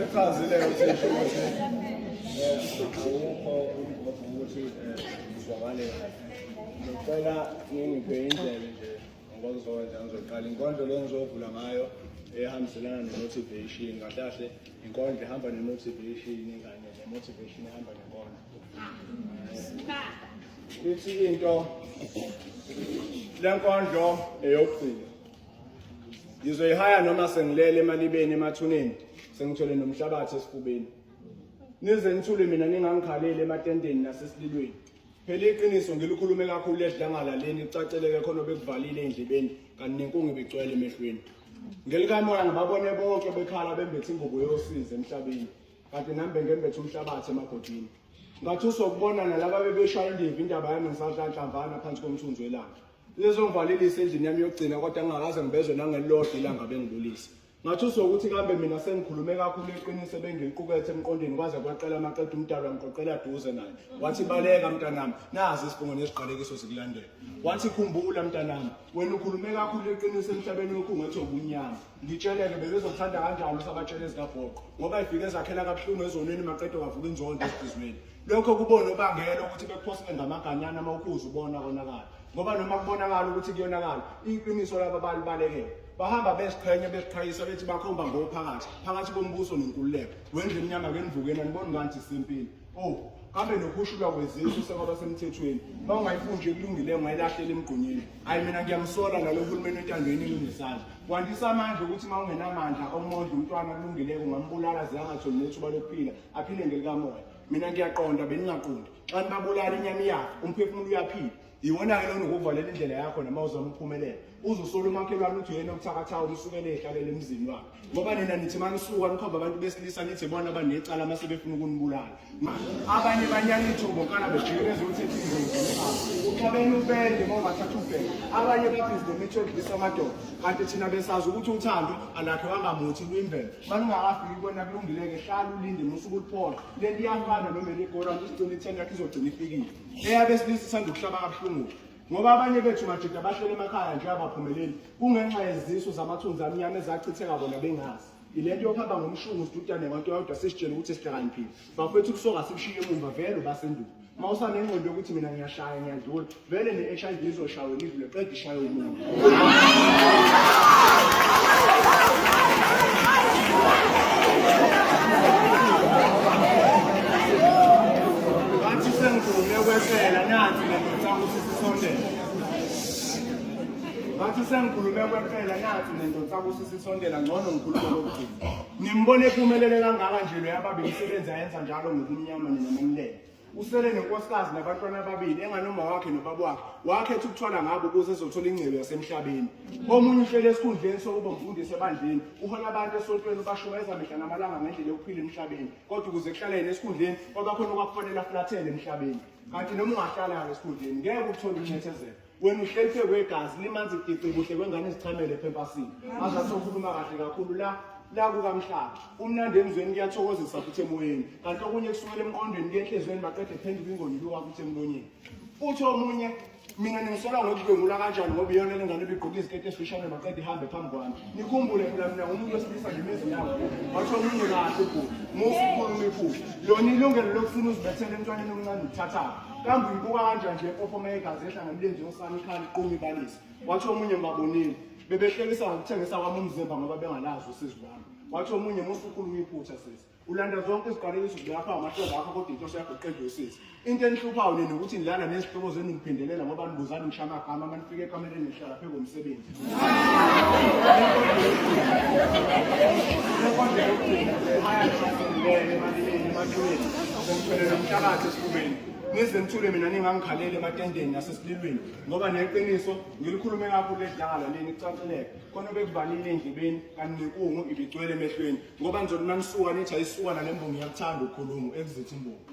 Ichazile uthisha ukuthi awukho umgomo ukuthi uzwakale kahle. Ngicela ningiphe indlebe nje ngokuzokwenza ngizoqala inkondlo le ngizovula ngayo ehambiselana ne-motivation kahle kahle inkondlo ehamba ne-motivation kanye ne-motivation ehamba nenkondlo. Ithi into lenkondlo eyokugcina. Ngizoyihaya noma sengilele emalibeni emathuneni sengithwele nomhlabathi esifubeni. Nize nithule mina ningangikhaleli ematendeni nasesililweni. Phela iqiniso ngilikhulume kakhulu edlangalaleni kucaceleke khona bekuvalile endlebeni kanti nenkungu ibigcwele emehlweni. Ngelikamoya ngibabone bonke bekhala bembethe ingubo yosizi emhlabeni kanti nami bengembethe umhlabathi emagodini. Ngathuswa ukubona nalaba bebeshaya indiva indaba yami ngisadlanhlamvana phansi komthunzi welanga. Lizongivalelisa endlini yami yokugcina kodwa ngingakaze ngibezwe nangelilodwa ilanga bengibulisa. Ngathuswa ukuthi kambe mina sengikhulume kakhulu iqiniso ebengiliqukethe emqondweni kwaze kwaqela amaqeda umdalwa ngiqoqela duze naye. Wathi baleka mntanami, nazi isifungo nesiqalekiso zikulandela. Wathi khumbula mntanami, wena ukhulume kakhulu iqiniso emhlabeni wokhungethe ubumnyama. Ngitsheleke bebezokuthanda kanjani usabatshela ezikabhoqo ngoba ifike zakhela kabuhlungu ezonweni maqede kwavuka inzondo esibhizweni. Lokho kubona obangela ukuthi bekuphosele ngamaganyana uma ukhuza ubona konakala. Ngoba noma kubonakala ukuthi kuyonakala, iqiniso laba balibalekela. Bahamba beziqhenya beziqhayisa bethi bakhomba ngophakathi, phakathi kombuso nenkululeko. Wendlu emnyama ke nivukeni aniboni ngathi sisempini. Oh, kambe nokhushulwa kwezisu sekwaba semthethweni. Uma ungayifuni nje kulungile ungayilahlela emgqonyeni. Hayi mina ngiyamsola nalo hulumeni wentando yeningi nesandla. Wandisa amandla ukuthi uma ungenamandla omondla umntwana kulungileke ungambulala ze angatholi nethuba lokuphila aphile ngelikamoya. Mina ngiyaqonda beningaqondi. Xa nibabulala inyama iyafa, umphefumulo uyaphila. Iwona-ke lona ukuvalela indlela yakho noma uzama ukuphumelela. Uzosola umakhelwane uthi uyena okuthakathayo umsukele ehlalele emzini wakhe. Ngoba nina nithi manisuka nikhomba abantu besilisa nithi bona banecala uma sebefuna ukunibulala. Abanye banyana ithumbo nkana bejikeleza ukuthi uxabene upende uma ungathatha ubheke. Abanye babhizi nemithi yokudlisa amadoda. Kanti thina besazi ukuthi uthando alakhiwanga muthi luyimvelo. Malungakafiki kona kulungileke hlala ulinde musuku uliphoqa. Lento iyafana nomerry-go-round isigcina itheni yakho izogcina ifikile. Eyabesilisa isanda ukuhlaba kabuhlungu. Ngoba abanye bethu majida bahlele emakhaya nje abaphumeleli kungenxa yezisu zamathunzi amnyama ezachitheka bona bengazi. Ilento yokuhamba ngomshungu sidudane nganto yodwa sisitshela ukuthi sihlakaniphile. Bafethu kusoka sikushiye emumva vele ubasendulo. Uma usanengqondo yokuthi mina ngiyashaya ngiyadlula vele ne-HIV izoshaya wena idlule qeda ishaye umuntu. Bathi sengikhulume kwesela nansi le ndoda ukuthi sisondele. Bathi sengikhulume kweqela nansi nendoda ukuthi sisondela ngcono ngikhulume kokugcina. Nimbone ephumelele kangaka nje lo yababa imisebenzi ayenza njalo ngokumnyama nina manilele. Usele nenkosikazi nabantwana ababili enganoma wakhe nobaba wakhe. Wakhetha ukuthwala ngabo ukuze ezothola ingcebo yasemhlabeni. Omunye uhleli esikhundleni sokuba umfundisi ebandleni, uhola abantu esontweni ubashumayeza mihla namalanga ngendlela yokuphila emhlabeni. Kodwa ukuze kuhlale yena esikhundleni kwabakhona okwakufanele afulathele emhlabeni. Kanti noma ungahlala-ke esikhundleni ngeke uthole ukunethezeka. Wena uhleli phezu kwegazi limanzi dici kuhle kwengane ezichamele ephempasini. Ngaze ukhuluma kahle kakhulu la la kukamhlaba. Kumnandi emzweni kuyathokozisa futhi emoyeni. Kanti okunye kusukela emqondweni kuye enhliziyweni maqede phenduka ingoni luka futhi emlonyeni. Uthi omunye mina ningisola ngokudlwengula kanjani ngoba iyona le ngane ibigqoka iziketi ezifishane maqede ihambe phambi kwami. Nikhumbule phela mina ngumuntu wesilisa ngimizi yami. Wathi omunye kahle ubhuti. Musa ukukhuluma iphutha. Lona ilungelo lokusina uzibethele emntwaneni omncane ukuthathaphi. Kambe uyibuka kanjani nje impophoma yegazi ehla ngemlenze yosana ikhala iquma ibalisa. Wathi omunye ngibabonile. Bebehlekisa ngokuthengisa kwami umzimba ngoba bengalazi usizi lwami. Wathi omunye musa ukhuluma iphutha sisi. Ulanda zonke iziqalekiso zilapha amahlombe akho kodwa inhloso yakho uqeda usizi. Into enihluphayo nina ukuthi nilala nezihlobo zenu niphindelela ngoba nibuzana ngisho amagama uma nifika ekamereni nihlala phezu komsebenzi. Umhlabathi esifubeni nize nithule mina ningangikhaleli ematendeni nasesililweni ngoba neqiniso ngilikhulume kakhulu edlangalaleni kucaceleke khona bekuvalile endlebeni kanti nenkungu ibigcwele emehlweni ngoba nizothi manisuka nithi ayisuka nale mbongi iyakuthanda ukukhuluma exit imbongi.